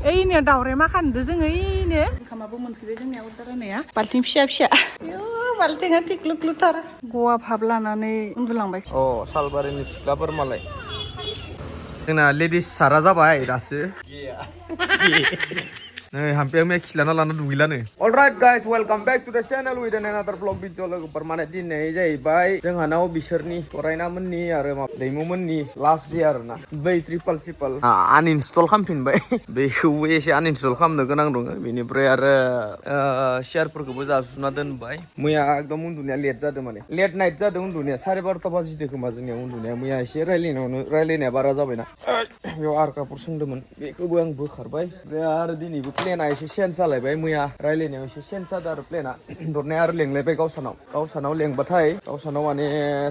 ओइनो दावराय मा खालामदों जोङो ओइनो ओंखामाबो मोनफैबाय जोंनिया अर्डार होनाया बाल्थिं फिसा फिसा बाल्थिंआ टिक्लुक्लुथार गवा भाब लानानै उन्दुलांबाय सालबारिनि सिख्लाफोर मालाय जोंना लेडिस सारा जाबाय दासो नै हाम्पेया मैया खिलाना लाना दुगैलानो alright guys welcome back to the channel with another blog video लोगोफोर माने दिनै जाहैबाय जोंहानाव बिसोरनि फरायनामोननि आरो दैमुमोननि लास्ट डे आरोना बै ट्रिपल सिपल आनइनस्टल खालामफिनबाय बेखौबो एसे आनइनस्टल खालामनो गोनां दङ बेनिफ्राय आरो शेयारफोरखौबो जाजोबना दोनबाय मैया एकदम उन्दुनाया लेट जादों माने लेट नाइट जादों उन्दुनाया 12:30 बाजिदों खोमा जोंनिया उन्दुनाया मैया एसे रायलायनाया बारा जाबायना बेयाव आर कापुर सोंदोंमोन बेखौबो आं बोखारबाय ओमफ्राय आरो दिनैबो प्लेना एसे चेन्ज जालायबाय मैया रायलायनायाव एसे चेन्ज जादों आरो प्लेना दरनाया आरो लेंलायबाय गावसानाव लेंबाथाय गावसानाव माने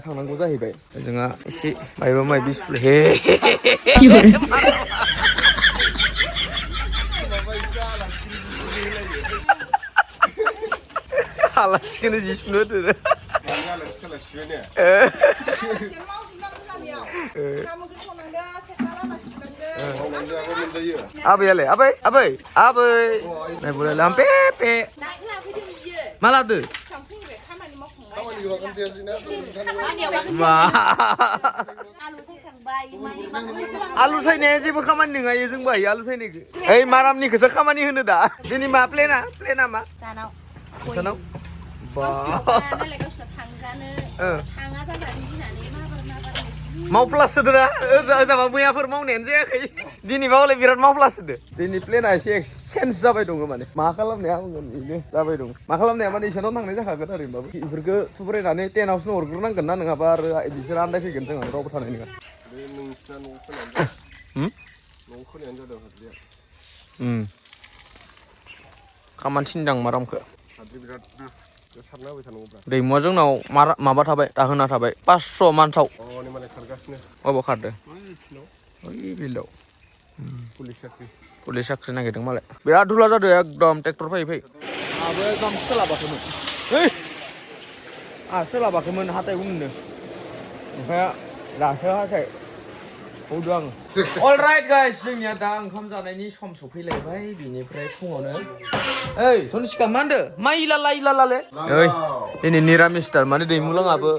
थांनांगौ जाहैबाय जोंहा एसे मायबा मायबि हे आलासिखौनो जि सुनो होदो आबैयालाय आबै नायबोलाय पे मा लादो आलु सायनाया जेबो खामानि नङा जों बाहायो आलु सायनायखौ ओइ मारामनिखौसो खामानि होनो दा दिनै मा प्लेना मा सानाव मावप्लास होदो ना जाबा मैयाफोर मावनायानो जायाखै दिनैबा हले बिराद मावप्लास होदो दिनै प्लेना एसे एक्सचेन्ज जाबाय दङ माने मा खालामनाया आंगोन बेनो जाबाय दं मा खालामनाया माने इसोरनाव थांनाय जाखागोन ओरैनोबाबो बेफोरखौ थुब्रायनानै 10 हाउसनो हरग्रोनांगोन ना नङाबा आरो बिसोर आन्दायफैगोन जोंहा रावबो थानाय नङा खामानि थिनदां मारामखौ दैमुआ जोंनाव माबा थाबाय दाहोना थाबाय 500 मान्थाव अबाव खारदो ओइ बिल्डआव पुलिस साख्रि नागिरदों मालाय बिराद धुला जादों एकदम ट्रेक्टर फै आबो एकदम सोलाबाखैमोन सोलाबाखैमोन हाथाय उननो ओमफ्राय दासो हाथाय हौदो आङो अलराइट गाइस जोंनिया दा ओंखाम जानायनि सम सफैलायबाय बिनिफ्राय फुङावनो ओइ धनुसिका मा होनदो मा इलाले ओइ दिनै निरामिस थार माने दैमुलाङाबो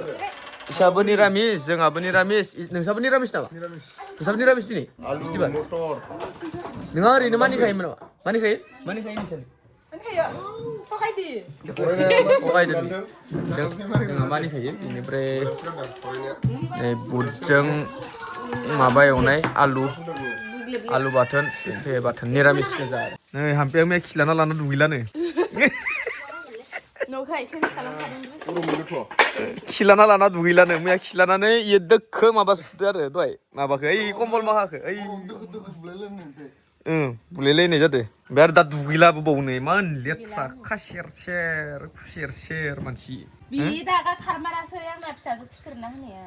इसाबो निरामिस जोंहाबो निरामिस नोंसाबो निरामिस नामा नोंसाबो निरामिस दिनै बिस्थिबार नोंहा ओरैनो मानिखायोमोन नामा मानिखायो नोंसोर जोंहा मानिखायो बेनिफ्राय बुटजों माबा एवनाय आलु बाथोन निरामिस गोजा नै हाम्पेया मैया खिलाना लाना दुगैलानो खिलाना लाना दुगैलानो मैया खिलानानै इयो दोखो माबा सुदो आरो दहाय माबाखो ओइ कम्बल माहाखो ओइ बुलायलायनाय जादो ओमफ्राय आरो दा दुगैलाबो बावनो इमान लेथ्रा सेर मानसि बि दागा खारमारासै आंना फिसाजो खुसेरना होनाया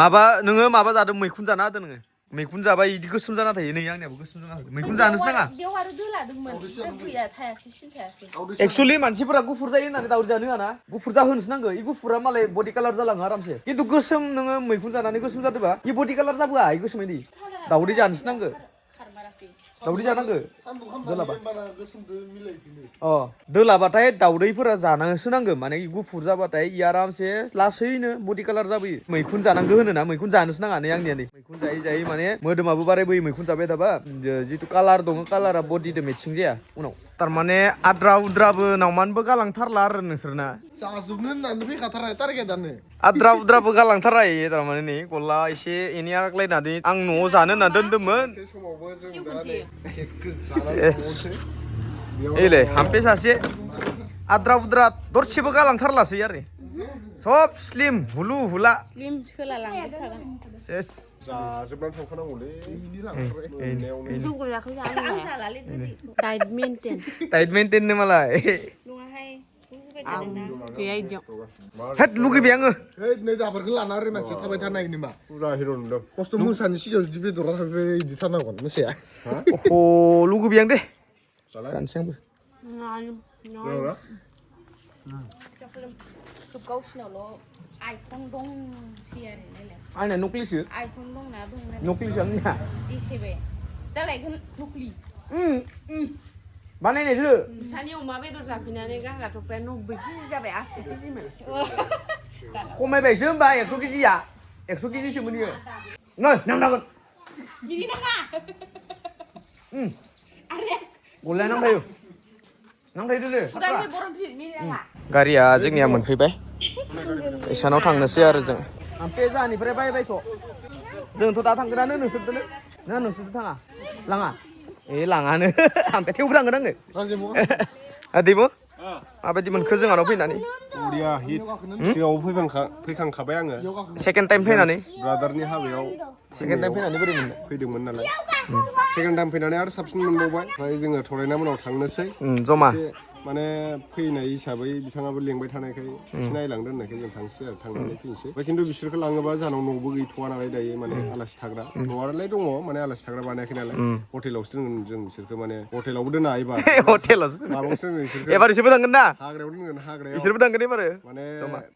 माबा नोङो माबा जादों मैखुन जाना होदो नोङो मैखुन जाबाय इदि गोसोम जाना थायो नै आंनियाबो गोसोम जाना थायो मैखुन जानोसो नाङा बेयाव आरो दोलादोंमोन फैया थायासै सिनथायासै एक्चुअली मानसिफोरा गुफुर जायो होननानै दावरि जानो होआ ना गुफुर जाहोनोसो नांगौ इ गुफुरा मालाय बडि कालार जालाङो आरामसे खिन्थु गोसोम नोङो मैखुन जानानै गोसोम जादोंबा इ बडि कालार जाबोआ इ गोसोमैदि दावदै जानोसो नांगो दावदै जानांगो दोलाबा दोलाबाथाय दावदैफोरा जानोसो नांगो माने गुफुर जाबाथाय इ आरामसे लासैनो बडि कालार जाबोयो मैखुन जानांगो होनोना मैखुन जानोसो नाङा नै आंनिया नै मैखुन जायै माने मोदोमाबो बारायबोयो मैखुन जाबाय थाबा जितु कालार दङ कालारा बडिजों मेटसिं जाया उनाव थारमाने आद्रा उद्राबो नावमानबो गालांथारला आरो नोंसोरना जाजोबनो होननानै फैखाथारनाय टारगेटानो आद्रा उद्राबो गालांथारा थारमाने नै गला एसे एनै आग्लायनानै आं न'आव जानो होनना दोन्दोंमोन एलाय हाम्पे सासे आद्रा उद्रा दरसेबो गालांथारलासै आरो सब स्लिम हुलु हुला स्लिम सोलालांबाय थागोन सेस जाजोबनानै थांखानांगौलै डाइट मेनटेन मालाय हेद लुगैबाय आङो नै दाफोरखौ लाना ओरै मानसिया थाबाय थानाय नामा फुरा हिर' नुदों खस्थ' मोसानि सिगाङाव जुदि बेदरा थाबाय बिदि थानांगोन मोसाया अह लुगैबाय आं दे जानोसै आंबो गावसिनावल' आइफन दंसै आरो नायलाय आंना नक्लिसो आइफन दंना नक्लिसो आंनिया देखायबाय जालायगोन फुख्रि बानायनायसो सानि अमा बेदर जाफैनानै गांगाथ'फ्रा 90 केजि जाबाय 80 केजिमोन खमायबायसो होमबा 100 केजिया 100 केजिसोमोन इयो नै नांनांगोन बिदि नाङा आरे गलाय नांथायो दे खुगानिफ्राय बरन फिल्मि नाङा गारिया जोंनिया मोनफैबाय इसानाव थांनोसै आरो जों आमफ्राय जाहानिफ्राय बायबायथ' जोंथ' दा थांगोनानो नोंसोरदो थाङा लाङा लाङानो आमफ्राय थेवबो थांगोन आङो राजेमो दैमु माबायदि मोनखो जोंहानाव फैनानै बरिया हिट सिगाङाव फैखांखाबाय आङो सेकेन्ड टाइम फैनानै ब्रादारनि हाबायाव सेकेन्ड टाइम फैनानै बोरै मोनदों फैदोंमोन नालाय सेकेन्ड टाइम फैनानै आरो साबसिन मोनबावबाय ओमफ्राय जोङो थरायना मोनाव थांनोसै जमा माने फैनाय हिसाबै बिथाङाबो लेंबाय थानायखाय सिनायलांदो होननायखाय जों थांसै आरो थांनानै फैनोसै ओमफ्राय खिन्थु बिसोरखौ लाङोबा जोंनाव न'बो गैथ'वा नालाय दायो माने आलासि थाग्रा न'आलाय दङ माने आलासि थाग्रा बानायाखै नालाय हटेलावसो दोनगोन जों बिसोरखौ माने हटेलावबो दोना एबार हटेलावसो माबायावसो दोनगोन बिसोरखौ एबार इसोरबो थांगोन ना हाग्रायाव दोनगोन हाग्रायाव इसोरबो थांगोन एबार माने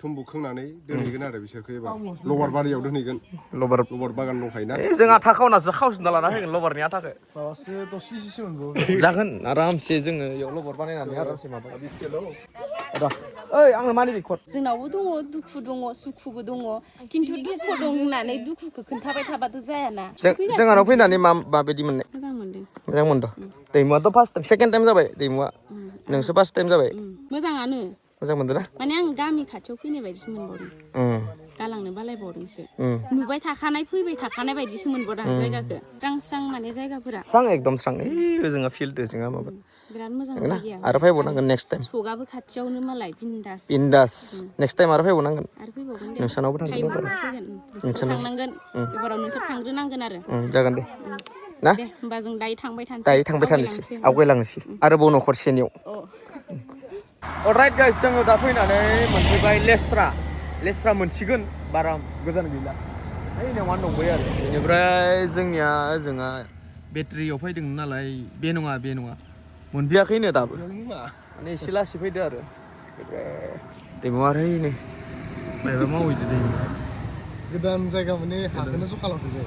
थुम्बु खोंनानै दोनहैगोन आरो बिसोरखौ एबार लबार बारियाव दोनहैगोन लबार बागान दंखायोना जों आथा खावनासो खावजोबना लाना फैगोन लबारनि आथाखौ माबासो 10 केजिसो मोनगौ जागोन आरामसे जोङो इयाव लबर बानायनानै आरामसे माबा ओइ आंनो मानि बिखद जोंनावबो दङ दुखु दङ सुखुबो दङ खिन्थु दुखु दं होननानै दुखुखौ खोन्थाबाय थाबाथ' जायाना जोंहानाव फैनानै माबायदि मोननाय मोजां मोनदों दैमुआथ' फार्स्ट टाइम सेकेन्ड टाइम जाबाय दैमुआ नोंसो फार्स्ट टाइम जाबाय मोजाङानो मोजां मोनदों ना माने आं गामि खाथियाव फैनाय बायदिसो मोनबावदों गालांनो बालायबावदोंसो नुबाय थाखानाय फैबाय थाखानाय बायदिसो मोनबावदों जायगाखौ स्रां माने जायगाफोरा स्रां एकदम स्रां जोंहा फिल्ड जोंहा माबा बिराद मोजां जायगाया आरो फैबावनांगोन नेक्स्ट टाइम सगाबो खाथियावनो मालाय बिन्दास नेक्स्ट टाइम आरो फैबावनांगोन आरो फैबावगोन दे नोंसानावबो थांनांगोन एबाराव नोंसोर थांग्रोनांगोन आरो जागोन दे ना दे होमबा जों दायो थांबाय थानोसै आवगायलांनोसै आरोबाव न'खरसेनियाव अलराइट गाइस जोङो दा फैनानै मोनफैबाय लेस्रा मोनसिगोन बारा गोजान गैला ओइ नङा दंबाय आरो बेनिफ्राय जोंनिया ओजोंहा बेटारियाव फैदोंमोन नालाय बे नङा मोनफैयाखैनो दाबो माने एसे लासै फैदो आरो दैमु आरो नै मायबा मावहैदो दैमु गोदान जायगा माने हाखौनो ज' खालामफैबाय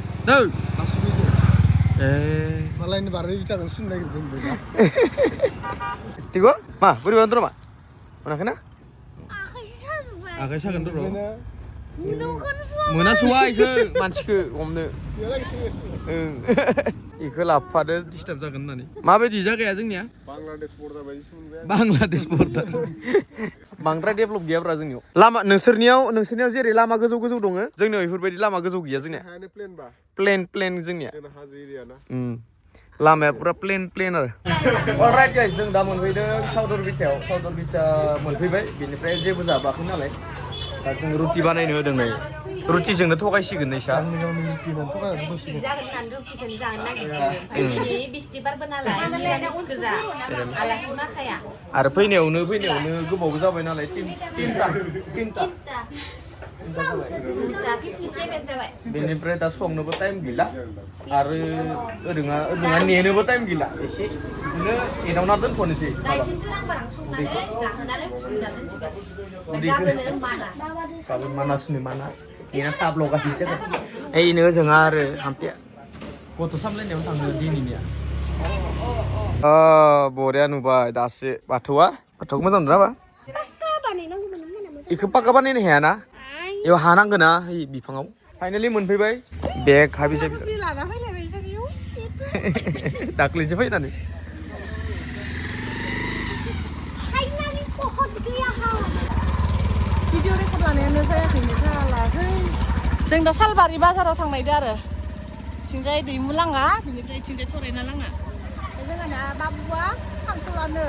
मालायनि बारै बिथाखौ सुनो नागिरदों थिगौ मा बोरैबा दं मा मोनाखैना आखाइ सागोन र' मोनासवा इखो मानसिखौ हमनो इखो लाबोफादो डिस्टार्ब जागोन होननानै माबायदि जायगाया जोंनिया बांलादेश बर्डार बायदिसो मोनबाय बांलादेश बर्डार बांद्राय डेभलप गैयाब्रा जोंनियाव लामा नोंसोरनियाव जेरै लामा गोजौ दङ जोंनियाव बेफोरबायदि लामा गोजौ गैया जोंनिया प्लेन जोंनिया हाजो एरिया ना लामाया पुरा प्लेन आरो अलराइट गाइस जों दा मोनफैदों साउदर बिचा मोनफैबाय बेनिफ्राय जेबो जाबाखै नालाय दा जों रुटि बानायनो होदों नै रुटिजोंनो थगायसिगोन नै सा आरो फैनायावनो गोबावबो जाबाय नालाय तिनटा बेनिफ्राय दा संनोबो टाइम गैला आरो ओजोंहा नेनोबो टाइम गैला एसे बिदिनो एदावना दोनथ'नोसै गाबोन मानासनो बेना थाब लगायनोसै ओइनो ओजोंहा आरो हाम्फेया गथ' सामलायनायावनो थाङो दिनैनिया बरिया नुबाय दासो बाथौखौ मोजां नुदों नामा बेखौ पाक्का बानायनो हायाना बेयाव हानांगोन ना बिफाङाव फाइनालि मोनफैबाय बेग हाबि जाबि दाख्लैसो फैनानै भिडिअ रेकर्ड लानायानो जायाखैनो जालाखै जों दा सालबारि बाजाराव थांनायदो आरो थिंजाय दैमु लाङा बिनिफ्राय थिंजाय थरायना लाङा जोंहाना बाबुआ थांथ'लानो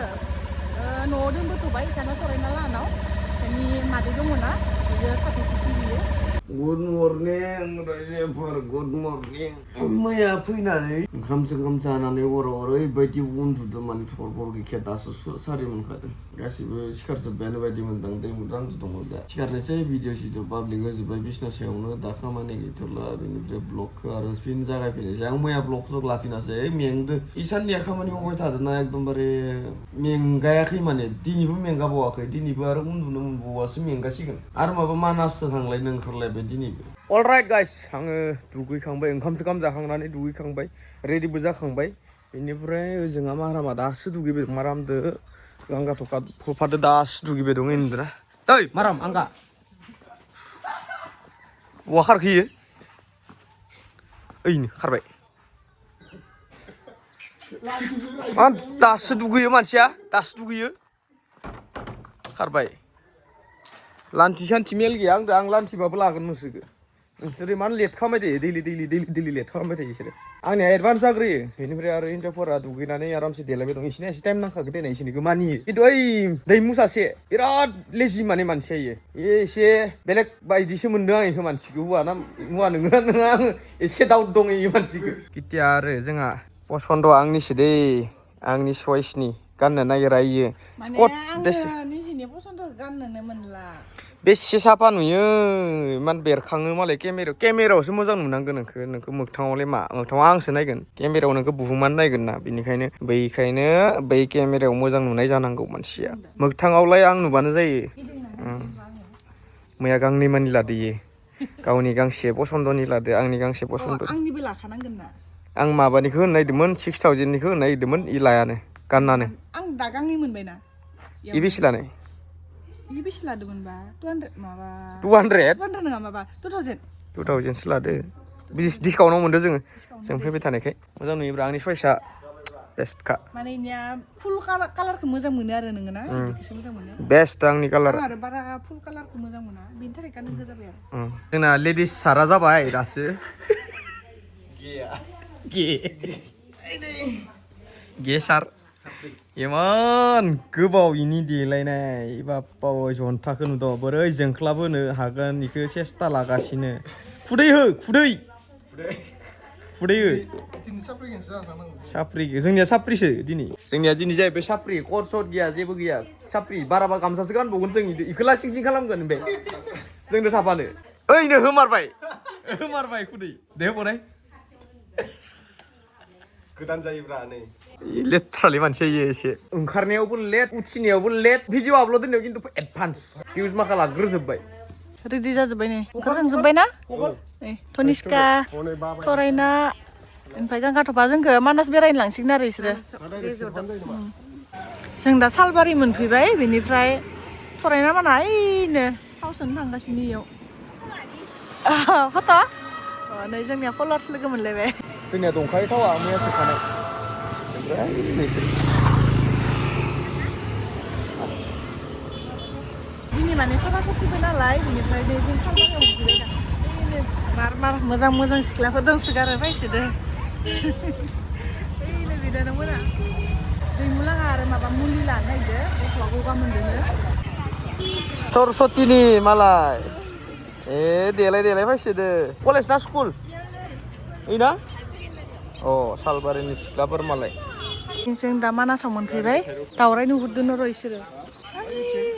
न'आव दोनबोथ'बाय इसानो थरायना लानाव जोंनि मादै दङ ना बियो थाथ'थिसिम बियो गुड मर्निं रायजोफोर गुड मर्निं मैया फैनानै ओंखाम जानानै हराव ओरैबायदि उन्दुदों माने थरबर गैखाया दासो सारि मोनखादों गासिबो सिखारजोब्बायानो बायदि मोनदां दैमु रानजु दङ दा सिखारनोसै भिडिअ पाब्लिक होजोब्बाय बिसना सायावनो दा खामानि गैथ'ला बेनिफ्राय ब्लगखौ आरो फिन जागायफिनोसै आं मैया ब्लग लाफिनासै मेंदो इसाननिया खामानि मावबाय थादोंना एकदमबारे मेंगायाखै माने दिनैबो मेंगाबावाखै दिनैबो आरो उन्दुनो मोनबावासो मेंगासिगोन आरो माबा मानाससो थांलायनो ओंखारलायबाय दिनैबो Alright guys, आङो दुगैखांबाय ओंखामसो जाखांनानै दुगैखांबाय रेडिबो जाखांबाय बेनिफ्राय जोंहा मारामा दासो दुगैबाय मारामदो आंगा थका फफादो दासो दुगैबाय दं इन्दुना ओइ माराम आंगा बहा खारखैयो ओइनो खारबाय दासो दुगैयो मानसिया दासो दुगैयो खारबाय लान्थि सान्थि मेल गैया आं लान्थिबाबो लागोन नोंसोरखो नोंसोर इमान लेट खालामबाय थायो दैलि लेट खालामबाय थायो बिसोरो आंनिया एडभान्स जाग्रोयो बेनिफ्राय आरो हिन्जावफोरा दुगैनानै आरामसे देलायबाय दं इसोरना एसे टाइम नांखागो देनाय इसोरनिखौ मानियो खिन्थु ओइ दैमु सासे बिराद लेजि माने मानसिया इयो एसे बेलेग बायदिसो मोनदों आं इखौ मानसिखौ हुआ नोङो आङो एसे दाउट दङ इ मानसिखौ केतिया आरो जोंहा पसन्द आंनिसो दै आंनि चइसनि गाननो नागिरा इयो माने आङो निजिनि पसन्द गाननोनो मोनला बेसे साफा नुयो इमान बेरखाङो मालाय केमेरायावसो मोजां नुनांगोन नोंखौ मोगथाङावलाय मा मोगथाङाव आंसो नायगोन केमेरायाव नोंखौ बुहुमानो नायगोन ना बेनिखायनो बै केमेरायाव मोजां नुनाय जानांगौ मानसिया मोगथाङावलाय आं नुबानो जायो मैया गांनै मानि लादो इयो गावनि गांसे पसन्दनि लादो आंनि गांसे पसन्द आंनिबो लाखानांगोन ना आं माबानिखौ होनो नागिरदोंमोन 6000निखौ होनो नागिरदोंमोन इ लायानो गाननानो आं दा गांनै मोनबायना इ बेसे लानाय इ बेसे लादोंमोनबा 200 माबा 200 नङा माबा 2000सो लादो डिसकाउन्टाव मोनदो जों फैबाय थानायखाय मोजां नुयोब्रा आंनि चइसआ बेस्टखा माने इनिया फुल कालारखौ मोजां मोनो आरो नोङो ना बिदिखौसो मोजां मोनो बेस्ट आंनि कालार आं आरो बारा फुल कालारखौ मोजां मोना बेनि थाखाय गाननांगौ जाबाय आरो जोंना लेडिस सारा जाबाय दासो गे सार इमान गोबाव इनि देलायनाय बाप्पा जन्थाखौ नुदों बोरै जोंख्लाबोनो हागोन इखौ सेस्था लागासिनो खुदै हो साफ्रि जोंनिया साफ्रिसो जोंनिया दिनै जाहैबाय साफ्रि कर्सट गैया जेबो गैया साफ्रि बाराबा गामसासो गानबावगोन जों इखौ लासिं सिं खालामगोन बे जोंनो थाफानो ओइनो होमारबाय खुदै दे बनाय गोदान जायोब्रा नै लेथ्रालै मानसिया इयो एसे ओंखारनायावबो लेट उथिनायावबो लेट भिडिअ आपल'ड होनायाव खिन्थु एडभान्स भिउज माखा लाग्रोजोब्बाय रेडि जाजोब्बाय नै ओंखारखांजोब्बाय ना नै तनिष्का फरायना ओमफ्राय गांगाथफा जोंखौ मानास बेरायनो लांसिगोन आरो इसोरो जों दा सालबारि मोनफैबाय बेनिफ्राय फरायना माना ओइनो थाव सोनो थांगासिनो इयाव फट' नै जोंनिया फल'वार्स लोगो मोनलायबाय जोंनिया दंखायो थावा मैया सोखानाय ओमफ्राय दिनै माने सरासतिबो नालाय बेनिफ्राय जों सालबारियाव मोनफैबाय दा मोजां सिख्लाफोर दंसोगारो फायसोदो ओइनो बिदानो मोना दैमुलाङा आरो माबा मुलि लानो नागिरदो गथ'आ गगा मोनदोंनो सरस्वतीनि मालाय देलाय फायसोदो कलेज ना स्कुल इना सालबारिनि सिख्लाफोर मालाय जों दा मानासाव मोनफैबाय दावराय नुहुरदों र' इसोरो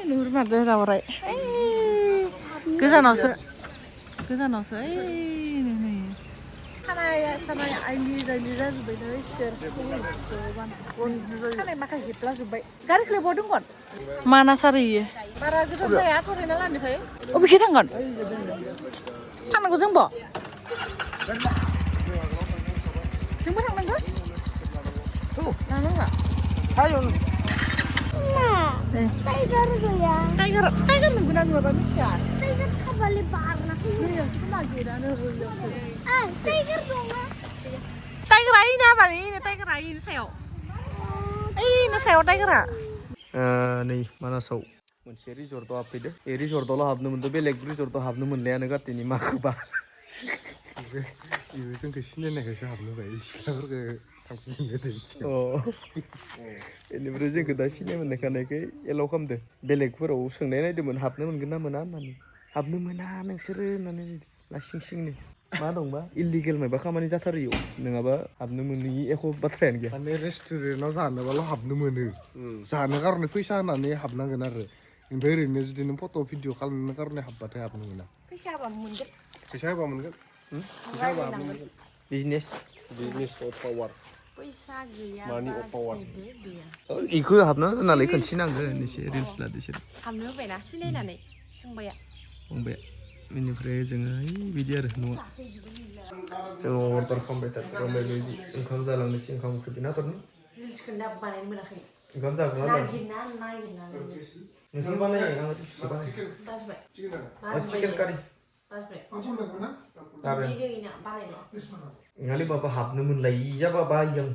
नुहुरमारदो दावराय गोजानावसो खानाय आइलि जाइलि जाजोब्बायनो इसोर खानाय माखा हेबलाजोब्बाय गारिखौलाय बहा दंगोन मानास आरो इयो बारा गोजान जाया फरायना लानिफ्राय अबेखै थांगोन थांनांगौ जोंबो थांनांगोन लानाङा टाइगार गैया टाइगार नंगौ ना नुवाबा मिथिया टाइगार थाबालाय बारनाखै दैयावसो नागिरानो टाइगार दङ टाइगारा इनो आबारि टाइगारा इनो सायाव टाइगारा नै मानासाव मोनसे रिजर्टआव हाबफैदो बे रिजर्टआवल' हाबनो मोनदों बेलेग रिजर्टआव हाबनो मोनलायानो गार्टेननि माखोबा इबो जोंखौ सिनायनायखायसो हाबनो बायो सिख्लाफोरखौ बेनिफ्राय जोंखौ दा सिनाय मोननायखानायखाय एलाव खालामदो बेलेगफोराव सोंनाय नायदोंमोन हाबनो मोनगोन ना मोना होननानै हाबनो मोना नोंसोरो होननानै लासिंसिंनो मा दंबा इलिगेल माबा खामानि जाथारियाव नङाबा हाबनो मोनैनि एख' बाथ्रायानो गैया माने रेस्टुरेन्टआव जानोबाल' हाबनो मोनो जानो कारने फैसा होनानै हाबनांगोन आरो ओमफ्राय ओरैनो जुदि नों फट' भिडिअ खालामनो कारने हाबबाथाय हाबनो मोना फैसा होबा मोनगोन बिजनेस अफ पावार फैसा गैया मानि अफ पावार इखौ हाबनो होनालाय खनसे नांगोन एसे रिल्स लादो इसोर हाबनो होबायना सिनायनानै फंबाया बेनिफ्राय जोङो बिदि आरो न'आ जोङो अर्डार खालामबाय थाबाय बिदि ओंखाम जालांनोसै ओंखाम ओंख्रि बिना हरनो ओंखाम जागोन नोंसोर बानायो आं चिकेन कारि नङालै बाबा हाबनो मोनलायि जाबा बायो आं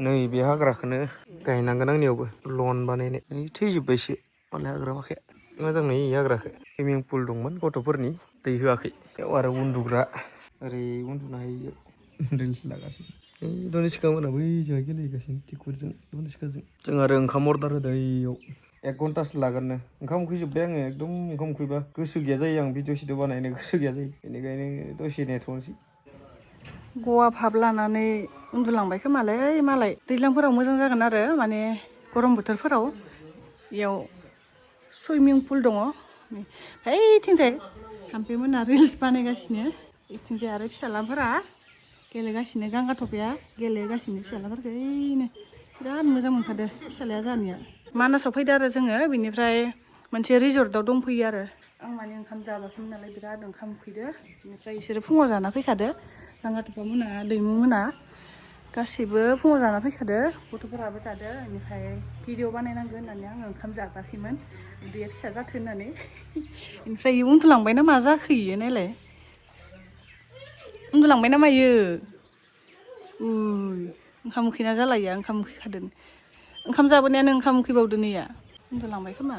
नै बे हाग्राखौनो गायनांगोन आंनियावबो लन बानायनाय थैजोब्बायसो मालाय हाग्रा माखाया मोजां नुयो हाग्राखौ सुइमिं पुल दंमोन गथ'फोरनि दै होआखै बेयाव आरो उन्दुग्रा ओरै उन्दुनो हायो रिल्स लागासिनो दनिष्का मोना बै जोंहा गेलेगासिनो टिकुरजों दनिष्काजों जों आरो ओंखाम अर्डार होदों इयाव 1 घन्टासो लागोननो ओंखाम उखैजोब्बाय आङो एकदम ओंखाम उखैबा गोसो गैया जायो आं भिडिअ सिडिअ बानायनो गोसो गैया जायो बेनिखायनो दसे नेथ'नोसै गवा भाब लानानै उन्दुलांबाय खोमालै मालाय दैज्लांफोराव मोजां जागोन आरो माने गरम बोथोरफोराव बेयाव सुइमिं पुल दङ ओइथिंजाय हाम्पे मोना रिल्स बानायगासिनो इथिंजाय आरो फिसालाफोरा गेलेगासिनो गांगा थफाया गेलेगासिनो फिसालाफोरखौ ओइनो बिराद मोजां मोनखादो फिसालाया जानिया मानासाव फैदो आरो जोङो बिनिफ्राय मोनसे रिजर्टआव दंफैयो आरो आं माने ओंखाम जाबाखैमोन नालाय बिराद ओंखाम उखैदो बेनिफ्राय बिसोरो फुङाव जाना फैखादो गांगा थफा मोना दैमु मोना गासैबो फुङाव जाना फैखादो गथ'फोराबो जादो बेनिफ्राय भिडिअ बानायनांगौ होननानै आङो ओंखाम जाग्राखैमोन उदैया फिसा जाथों होननानै बेनिफ्राय उन्दुलांबाय ना मा जाखो इयो नायलाय उन्दुलांबाय ना मायो ओंखाम उखैना जालाया ओंखाम उखैखादों ओंखाम जाबोनायानो ओंखाम उखैबावदो नैया उन्दुलांबाय खोमा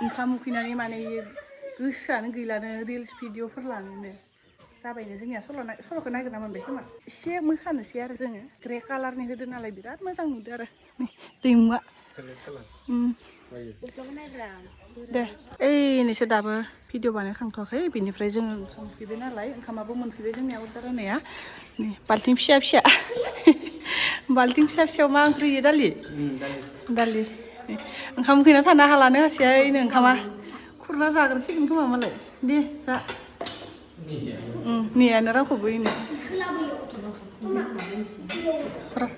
ओंखाम उखैनानै माने गोसोआनो गैलानो रिल्स भिडिअफोर लानोनो जाबायनो जोंनिया सल'खौ नागिरना मोनबाय खोमा एसे मोसानोसै आरो जोङो ग्रे कालारनि होदो नालाय बिराद मोजां नुदो आरो दैमुआ दे ओइ नोंसोर दाबो भिडिअ बानायखांथ'वाखै बेनिफ्राय जोङो ओंखाम उखैबाय नालाय ओंखामाबो मोनफैबाय जोंनिया अर्डार होनाया बाल्थिं फिसा फिसा बाल्थिं फिसा फिसायाव मा ओंख्रि होयो दालि ओंखाम उखैना थानो हालानो हासियायनो ओंखामा खुरना जाग्रोसिगोन खोमा मालाय दे जा नेयानो रावखौबो इनो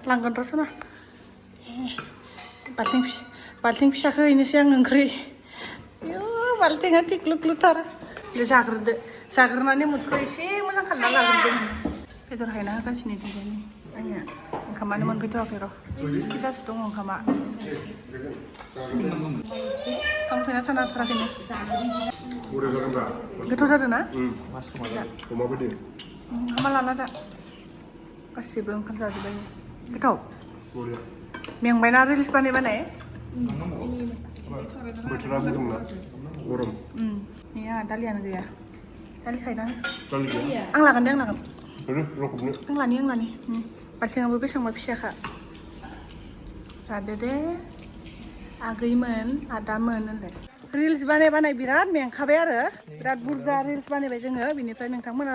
लांगोन र' सना बाल्थिं फिसाखौ हैनोसै आं ओंख्रि बाल्थिंआ थिख्लुख्लुथार जाग्रोदो जाग्रोनानै मुदखौ एसे मोजां खालामना लाग्रोदो बेदर हायना होगासिनो दिजाइननि आंनिया ओंखामानो मोनफैथ'वाखै र' जासो दङ ओंखामा ओंखाम उखैना थानो हाथाराखैनो गोथाव जादों ना ओंखामा लाना जा गासिबो ओंखाम जाजोब्बाय गोथाव मेंबायना रिल्स बानाय बोथोरा गुदुंना गरम गैया दालियानो गैया दालि खायना आं लागोन दे आं लानि बाल्थिंआबो बेसेबांबा फिसाखा जादो दे आगैमोन आदामोन होनलाय रिल्स बानाय बिराद मेंखाबाय आरो बिराद बुरजा रिल्स बानायबाय जोङो बिनिफ्राय नोंथांमोना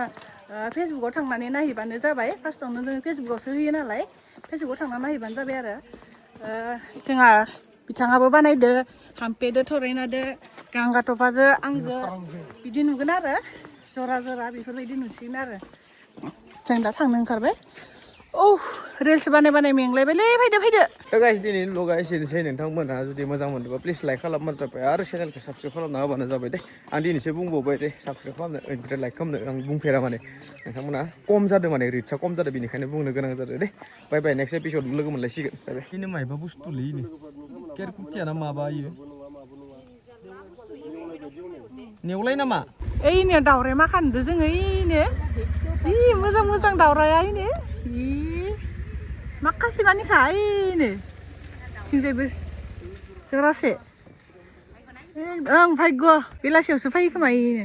फेसबुकाव थांनानै नायहैबानो जाबाय फार्स्टआवनो जोङो फेसबुकावसो होयो नालाय फेसबुकाव थांनानै नायहैबानो जाबाय आरो जोंहा बिथाङाबो बानायदो हाम्पेदो थरायनादो गांगा थफाजो आंजो बिदि नुगोन आरो जरा बेफोरबायदि नुसिगोन आरो जों दा थांनो ओंखारबाय रिल्स बानाय मेंलायबायलै फैदो गाइस दिनै व्लगा एसेनोसै नोंथांमोनहा जुदि मोजां मोनोबा प्लिज लाइक खालामबानो जाबाय आरो चेनेलखौ साबसक्राइब खालामना होबानो जाबाय दे आं दिनैसो बुंबावबाय दे साबसक्राइब खालामनो ओमफ्राय लाइक खालामनो आं बुंफेरा माने नोंथांमोना खम जादों माने रिचआ खम जादों बेनिखायनो बुंनो गोनां जादों दे बाय नेक्स्ट एपिसड लोगो मोनलायसिगोन बाय बेनो मायबा बुस्थुलै इनो केरकुटिया ना माबा इयो नेवलाय नामा ओइनो दावराय मा खानदो जोङो ओइनो जि मोजां दावराया ओइनो माखासे मानिखा ओइनो थिंजायबो जरासे ओं भाग्य बेलासियावसो फैयो खोमा इनो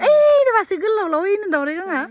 ओइनो मासे गोलाव ओइनो दावराय गाङा